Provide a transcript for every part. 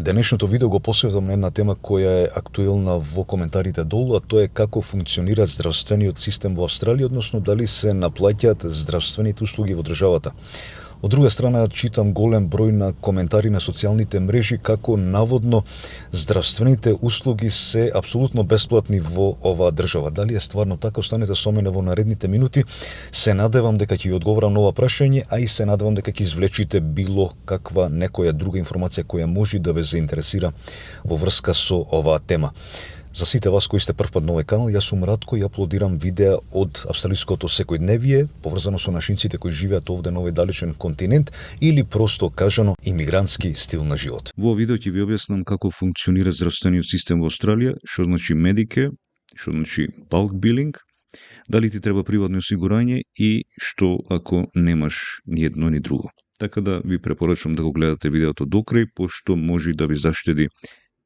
Денешното видео го посветам на една тема која е актуелна во коментарите долу, а тоа е како функционира здравствениот систем во Австралија, односно дали се наплаќаат здравствените услуги во државата. Од друга страна, читам голем број на коментари на социјалните мрежи како наводно здравствените услуги се апсолутно бесплатни во оваа држава. Дали е стварно така? Останете со мене во наредните минути. Се надевам дека ќе ви одговорам на ова прашање, а и се надевам дека ќе извлечите било каква некоја друга информација која може да ве заинтересира во врска со оваа тема. За сите вас кои сте првпат на овој канал, јас сум Радко и аплодирам видеа од австралиското секојдневие, поврзано со нашинците кои живеат овде на овој далечен континент или просто кажано имигрантски стил на живот. Во овој видео ќе ви објаснам како функционира здравствениот систем во Австралија, што значи Medicare, што значи bulk billing, дали ти треба приватно осигурање и што ако немаш ни едно ни друго. Така да ви препорачувам да го гледате видеото до крај, пошто може да ви заштеди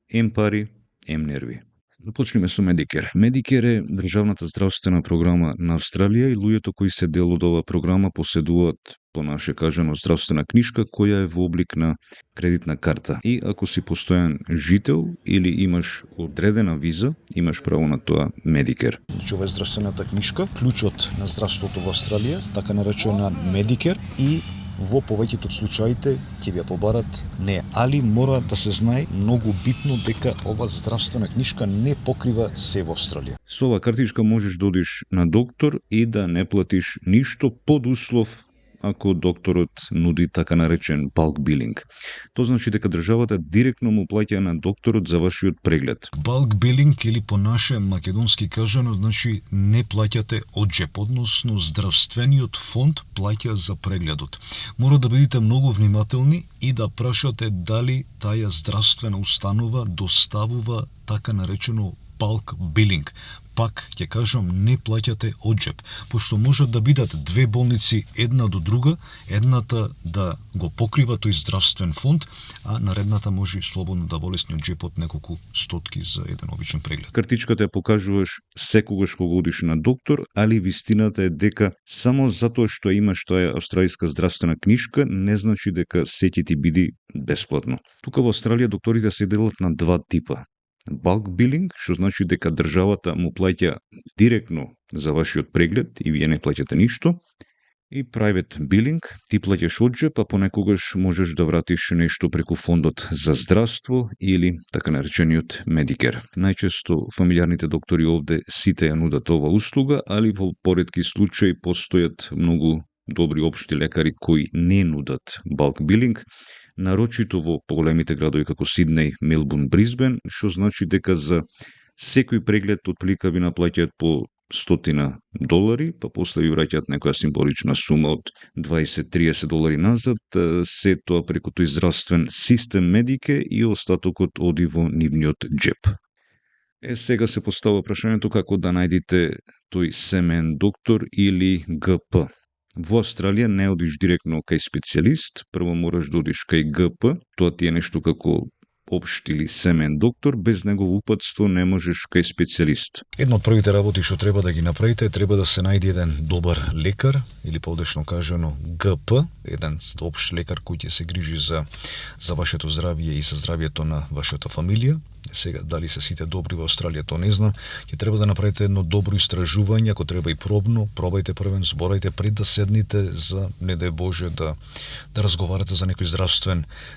ем пари, ем нерви. Започнеме со Medicare. Medicare е државната здравствена програма на Австралија и луѓето кои се дел од оваа програма поседуваат, по наше кажано, здравствена книжка која е во облик на кредитна карта. И ако си постојан жител или имаш одредена виза, имаш право на тоа Medicare. Ова е здравствената книжка, клучот на здравството во Австралија, така наречена Medicare, и во повеќето од случаите ќе ви ја побарат не, али мора да се знае многу битно дека ова здравствена книжка не покрива се во Австралија. Со оваа картичка можеш да одиш на доктор и да не платиш ништо под услов ако докторот нуди така наречен bulk billing. Тоа значи дека државата директно му плаќа на докторот за вашиот преглед. Bulk billing или по наше македонски кажано, значи не плаќате од джеп, односно здравствениот фонд плаќа за прегледот. Мора да бидете многу внимателни и да прашате дали таа здравствена установа доставува така наречено bulk billing. Пак ќе кажам, не плаќате од джеп, пошто можат да бидат две болници една до друга, едната да го покрива тој здравствен фонд, а наредната може слободно да болесни од джепот неколку стотки за еден обичен преглед. Картичката ја покажуваш секогаш кога одиш на доктор, али вистината е дека само затоа што имаш таа австралиска здравствена книжка не значи дека се ќе ти биде бесплатно. Тука во Австралија докторите се делат на два типа. Bulk billing, што значи дека државата му плаќа директно за вашиот преглед и вие не плаќате ништо. И private billing, ти плаќаш од джеп, а понекогаш можеш да вратиш нешто преку фондот за здравство или така наречениот Medicare. Најчесто фамилиарните доктори овде сите ја нудат ова услуга, али во поретки случаи постојат многу добри општи лекари кои не нудат bulk billing, нарочито во поголемите градови како Сиднеј, Мелбурн, Брисбен, што значи дека за секој преглед отплика ви наплаќаат по $100, па после ви враќаат некоја символична сума од $20-30 назад, се тоа преку тој здравствен систем Medicare и остатокот оди во нивниот джеп. Сега се постава прашањето како да најдете тој семен доктор или ГП. Во Австралија не одиш директно кај специјалист, прво мораш да одиш кај ГП, тоа ти е нешто како општ или семен доктор, без негово упатство не можеш кај специјалист. Една од првите работи што треба да ги направите, треба да се најде еден добар лекар, или подешно кажано ГП, еден општ лекар кој ќе се грижи за вашето здравје и за здравјето на вашата фамилија. Сега, дали се сите добри во Австралија, то не знам. Ќе треба да направите едно добро истражување, ако треба и пробно, пробајте првен, зборајте пред да седните за, не дај Боже, да разговарате за некој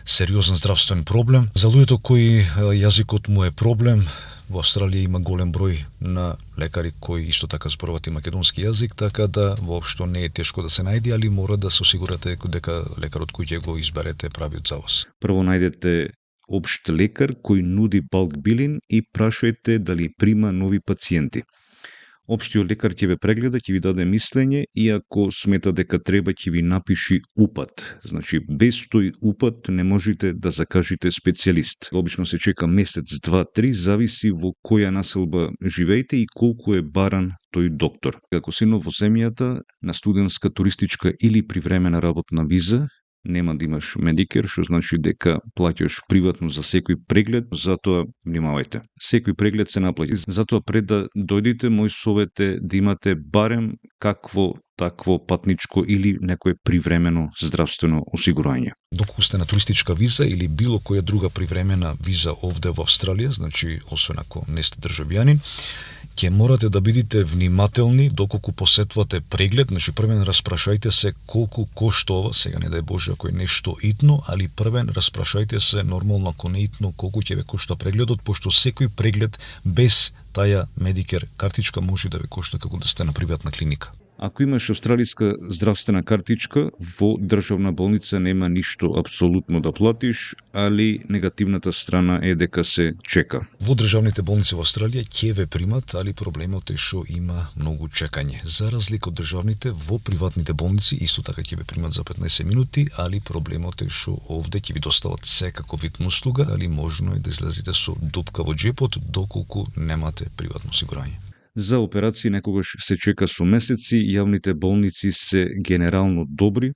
сериозен здравствен проблем. За луѓето кои јазикот му е проблем, во Австралија има голем број на лекари кои исто така зборуваат и македонски јазик, така да воопшто не е тешко да се најде, али мора да се осигурате дека лекарот кој ќе го изберете правиот за вас. Прво најдете општ лекар кој нуди bulk billing и прашајте дали прима нови пациенти. Општиот лекар ќе ве прегледа, ќе ви даде мислење и ако смета дека треба ќе ви напиши упат. Значи, без тој упат не можете да закажете специјалист. Обично се чека месец, 2-3, зависи во која населба живеете и колку е баран тој доктор. Ако си нов во земјата, на студентска, туристичка или привремена работна виза, нема да имаш Medicare, што значи дека плаќаш приватно за секој преглед, затоа внимавајте. Секој преглед се наплаќа. Затоа пред да дојдете, мој совет е да имате барем какво такво патничко или некое привремено здравствено осигурање. Доколку сте на туристичка виза или било која друга привремена виза овде во Австралија, значи освен ако не сте државјанин, ќе морате да бидите внимателни доколку посетувате преглед, значи првен распрашајте се колку коштува, сега не дај Боже ако е нешто итно, али првен распрашајте се нормално ако не итно колку ќе ве кошта прегледот, пошто секој преглед без таја Medicare картичка може да ве кошта како да сте на приватна клиника. Ако имаш австралиска здравствена картичка, во државна болница нема ништо апсолутно да платиш, али негативната страна е дека се чека. Во државните болници во Австралија ќе ве примат, али проблемот е што има многу чекање. За разлика од државните, во приватните болници исто така ќе ве примат за 15 минути, али проблемот е што овде ќе ви достават секако вид услуга, али можно е да излезете со дупка во джепот доколку немате приватно осигурање. За операции некогаш се чека со месеци, јавните болници се генерално добри,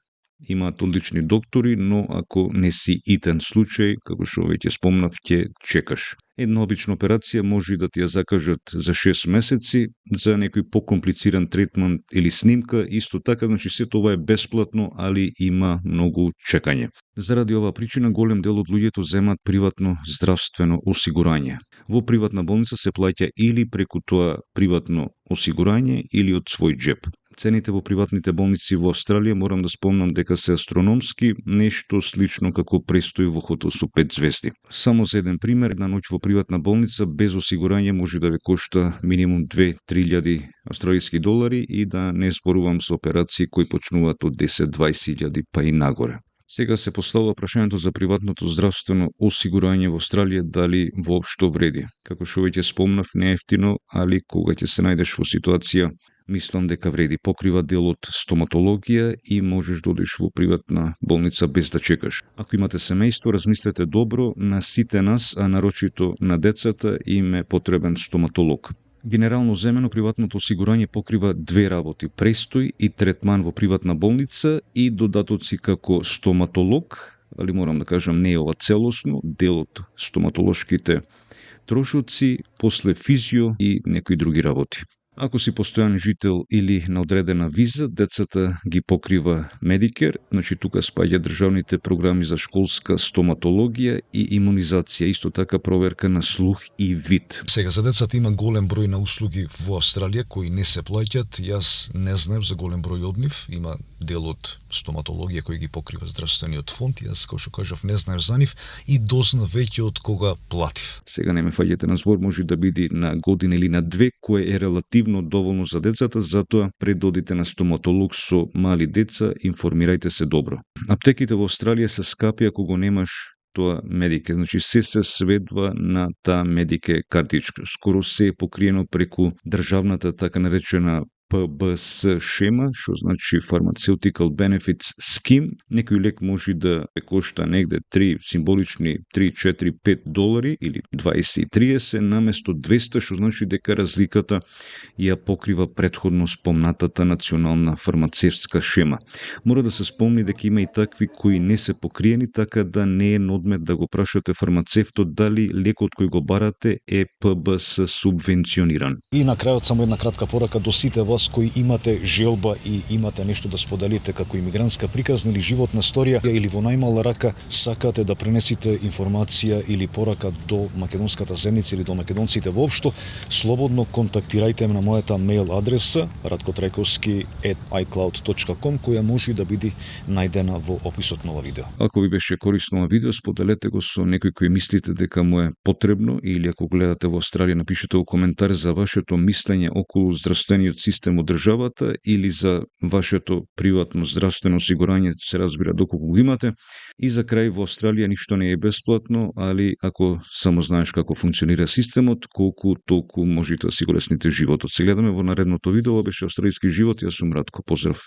имаат одлични доктори, но ако не си итен случај, како што веќе спомнав, ќе чекаш. Една обична операција може да ти ја закажат за 6 месеци, за некој покомплициран третман или снимка, исто така, значи се тоа е бесплатно, али има многу чекање. Заради оваа причина, голем дел од луѓето земат приватно здравствено осигурање. Во приватна болница се плаќа или преку тоа приватно осигурање или од свој джеп. Цените во приватните болници во Австралија морам да спомнам дека се астрономски, нешто слично како престој во хотел со 5 звезди. Само за еден пример, една ноќ во приватна болница без осигурање може да ве кошта минимум 2-3 австралиски долари и да не зборувам со операции кои почнуваат од 10-20 илјади па и нагоре. Сега се поставува прашањето за приватното здравствено осигурање во Австралија дали воопшто вреди. Како што веќе спомнав, не е ефтино, али кога ќе се најдеш во ситуација, мислам дека вреди. Покрива дел од стоматологија и можеш да одиш во приватна болница без да чекаш. Ако имате семејство, размислете добро, на сите нас, а нарочито на децата, им е потребен стоматолог. Генерално земено, приватното осигурање покрива две работи: престој и третман во приватна болница и додатоци како стоматолог, али морам да кажам не е ова целосно, дел од стоматолошките трошоци, после физио и некои други работи. Ако си постојан жител или на одредена виза, децата ги покрива Medicare, значи тука спаѓа државните програми за школска стоматологија и имунизација, исто така проверка на слух и вид. Сега за децата има голем број на услуги во Австралија кои не се плаќат. Јас не знаев за голем број од нив. Има дел од стоматологија кој ги покрива здравствениот фонд. Јас, како што кажав, не знаев за нив и дознав веќе од кога платив. Сега не ме фаќате на збор, може да биде на година или на две, кое е релативно доволно за децата, затоа пред да одите на стоматолог со мали деца, информирајте се добро. Аптеките во Австралија се скапи ако го немаш тоа Medicare, значи се сведува на таа Medicare картичка. Скоро се е покриено преку државната така наречена PBS шема, што значи Pharmaceutical Benefits Scheme. Некој лек може да кошта негде 3 символични 3, 4, 5 долари или 20 и 30 наместо 200, што значи дека разликата ја покрива претходно спомнатата национална фармацевтска шема. Мора да се спомни дека има и такви кои не се покриени, така да не е надмет да го прашате фармацевтот дали лекот кој го барате е PBS субвенциониран. И на крајот само една кратка порака до сите вас кои имате желба и имате нешто да споделите како имигрантска приказна или животна сторија или во најмала рака сакате да пренесите информација или порака до македонската земјица или до македонците воопшто, слободно контактирајте ме на мојата мејл адреса ratkotrajkovski@icloud.com која може да биде најдена во описот на ова видео. Ако ви беше корисно ова видео, споделете го со некој кој мислите дека му е потребно, или ако гледате во Австралија, напишете во коментар за вашето мислење околу здравствениот систем од државата или за вашето приватно здравствено осигурање, се разбира доколку го имате. И за крај, во Австралија ништо не е бесплатно, али ако само знаеш како функционира системот, колку толку можете да си го лесните животот. Се гледаме во наредното видео, беше Австралиски живот, јас сум Радко, поздрав.